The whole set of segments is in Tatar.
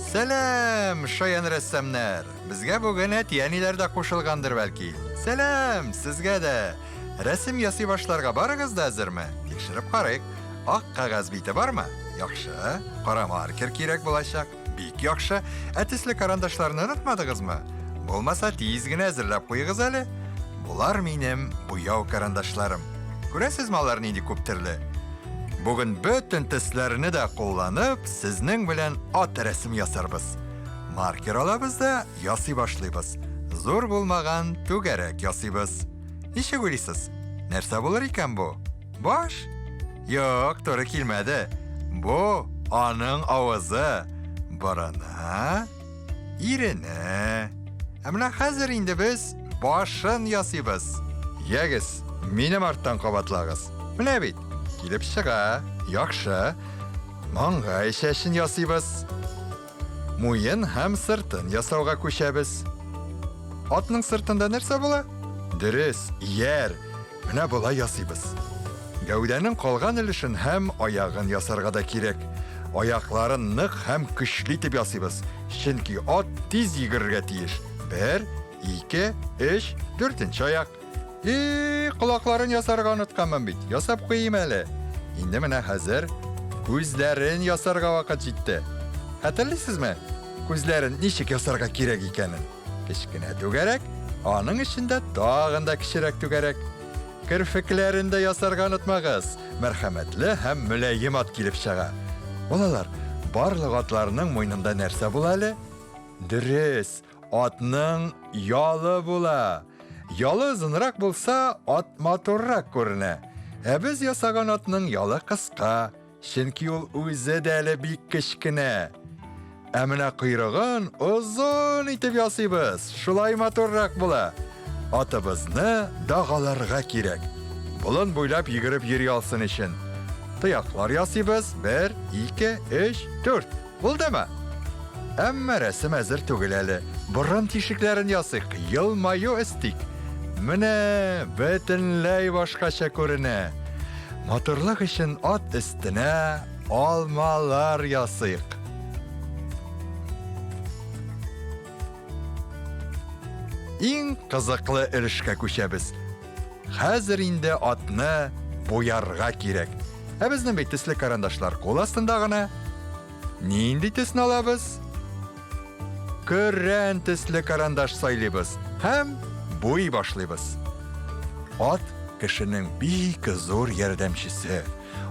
Сәлам, шаян рәссамнар! Безгә бүген әти-әниләр дә кушылгандыр бәлки. Сәлам, сезгә дә! Рәсем ясый башларга барыгыз да әзерме? Тикшереп карыйк. Ак кәгазь бите бармы? Яхшы. Кара маркер кирәк булачак. Бик яхшы. Ә төсле карандашларны онытмадыгызмы? Булмаса, тиз генә әзерләп куегыз әле. Болар минем буяу карандашларым. Күрәсезме, алар нинди күп төрле? Бүген бөтен төсләрне дә кулланып, сезнең белән ат рәсем ясарбыз. Маркер алабыз да ясый башлыйбыз. Зур булмаган түгәрәк ясыйбыз. Ничек уйлыйсыз? Нәрсә булыр икән бу? Баш? Юк, туры килмәде. Бу аның авызы, борыны, ирене. Ә менә хәзер инде без башын ясыйбыз. Ягез, минем арттан кабатлагыз. Менә бит, килеп чыга. Яхшы. Маңгай чәчен ясыйбыз. Муен һәм сыртын ясауга күчәбез. Атның сыртында нәрсә була? Дөрес, ияр. Менә болай ясыйбыз. Гәүдәнең калган өлешен һәм аягын ясарга да кирәк. Аякларын нык һәм көчле итеп ясыйбыз, чөнки ат тиз йөгерергә тиеш. Бер, ике, өч, дүртенче аяк. И, колакларын ясарга онытканмын бит. Ясап куйыйм әле. Инде менә хәзер күзләрен ясарга вакыт җитте. Хәтерлисезме? Күзләрен ничек ясарга кирәк икәнен? Кечкенә түгәрәк, аның эчендә тагын да кечерәк түгәрәк. Керфекләрен дә ясарга онытмагыз. Мәрхәмәтле һәм мөлаем ат килеп чыга. Балалар, барлык атларның муенында нәрсә була әле? Дөрес, атның ялы була. Ялы озынрак булса, ат матуррак күренә. Ә без ясаган атның ялы кыска. Чөнки ул үзе дә әле бик кечкенә. Ә менә койрыгын озын итеп ясыйбыз, шулай матуррак була. Атыбызны дагаларга кирәк. Болын буйлап йөгереп йөри алсын өчен. Тояклар ясыйбыз, бер, ике, өч, дүрт. Булдымы? Әмма рәсем әзер түгел әле. Борын тишекләрен ясыйк, елмаю өстик. Менә бөтенләй башкача күренә. Матурлык өчен ат өстенә алмалар ясыйк. Иң кызыклы өлешкә күчәбез. Хәзер инде атны буярга кирәк. Ә безнең бит төсле карандашлар кул астында гына. Нинди төсне алабыз? Көрән төсле карандаш сайлыйбыз һәм буй башлыйбыз. Ат кешенең бик зур ярдәмчесе.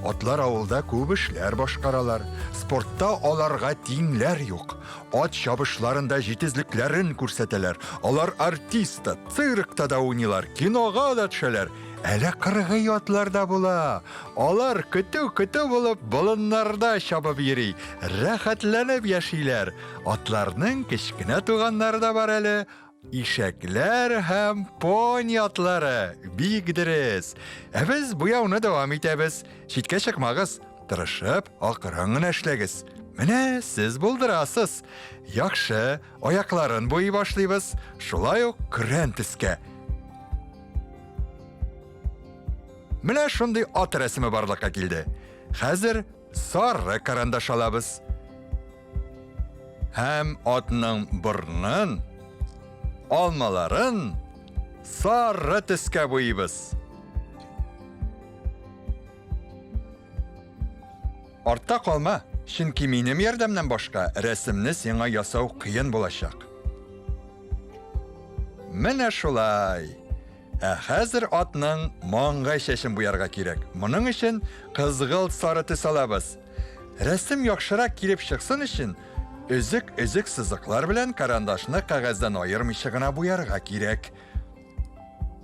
Атлар авылда күп эшләр башкаралар. Спортта аларга тиңләр юк. Ат чабышларында җитезлекләрен күрсәтәләр. Алар артист та, циркта да уйныйлар, кинога да төшәләр. Әле кыргый атлар да була. Алар көтү-көтү булып болыннарда чабып йөри, рәхәтләнеп яшиләр. Атларның кечкенә туганнары да бар әле. Ишәкләр һәм пони атлары. Бик дөрес. Ә без буяуны дәвам итәбез. Читкә чыкмагыз. Тырышып, акрын гына эшләгез. Менә сез булдырасыз. Яхшы, аякларын буйый башлыйбыз. Шулай ук көрән төскә. Менә шундый ат рәсеме барлыкка килде. Хәзер сары карандаш алабыз. Һәм атның борнын, алмаларын сары төскә буйыбыз. Артта калма, чөнки минем ярдәмнән башка рәсемне сиңа ясау кыен булачак. Менә шулай. Ә хәзер атның маңгай чәчен буярга кирәк. Моның өчен кызгылт сары төс алабыз. Рәсем яхшырак килеп чыксын өчен, өзек-өзек сызыклар белән карандашны кәгазьдән аермыйча гына буярга кирәк.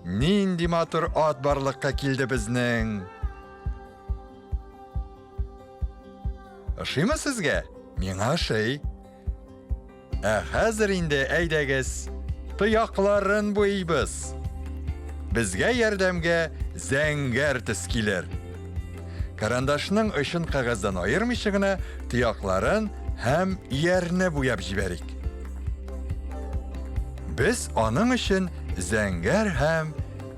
Нинди матур ат барлыкка килде безнең! Ошыймы сезгә? Миңа ошый. Ә хәзер инде әйдәгез, тоякларын буйыйбыз. Безгә ярдәмгә зәңгәр төс килер. Карандашның очын кәгазьдән аермыйча гына тоякларын һәм иярне буяп җибәрик. Без аның өчен зәңгәр һәм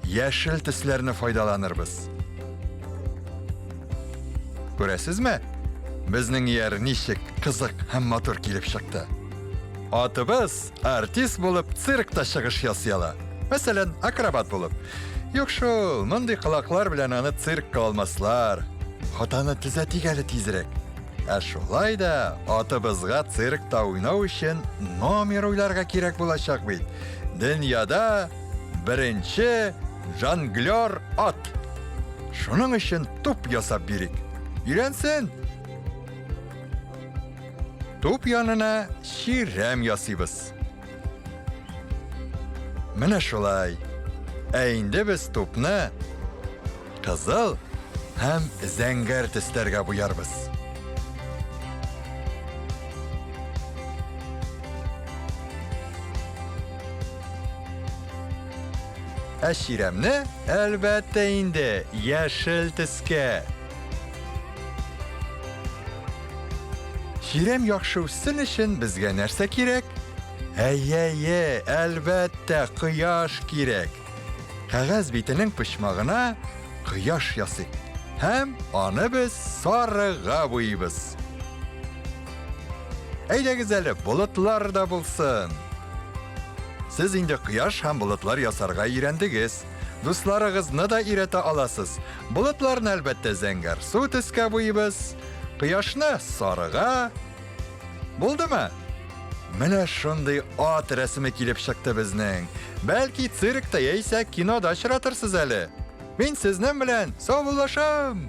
яшел төсләрне файдаланырбыз. Күрәсезме? Безнең ияр ничек кызык һәм матур килеп чыкты. Атыбыз артист булып циркта чыгыш ясый ала. Мәсәлән, акробат булып. Юк шул, мондый колаклар белән аны циркка алмаслар. Хатаны төзәтик әле тизрәк. Ә шулай да атыбызга циркта уйнау өчен номер уйларга кирәк булачак бит. Дөньяда беренче жонглер ат. Шуның өчен туп ясап бирик. Өйрәнсен! Туп янына чирәм ясыйбыз. Менә шулай. Ә инде без тупны кызыл һәм зәңгәр төсләргә буярбыз. Ә чирәмне, әлбәттә инде, яшел төскә. Чирәм яхшы үссен өчен безгә нәрсә кирәк? Әйе-әйе, әлбәттә, кояш кирәк. Кәгазь битенең почмагына кояш ясыйк һәм аны без сарыга буйыйбыз. Әйдәгез әле, болытлар да булсын. Сез инде кояш һәм болытлар ясарга өйрәндегез. Дусларыгызны да өйрәтә аласыз. Болытларны, әлбәттә, зәңгәр су төскә буйыйбыз. Кояшны сарыга. Булдымы? Менә шундый ат рәсеме килеп чыкты безнең. Бәлки циркта яисә кинода очратырсыз әле. Мин сезнең белән саубуллашам.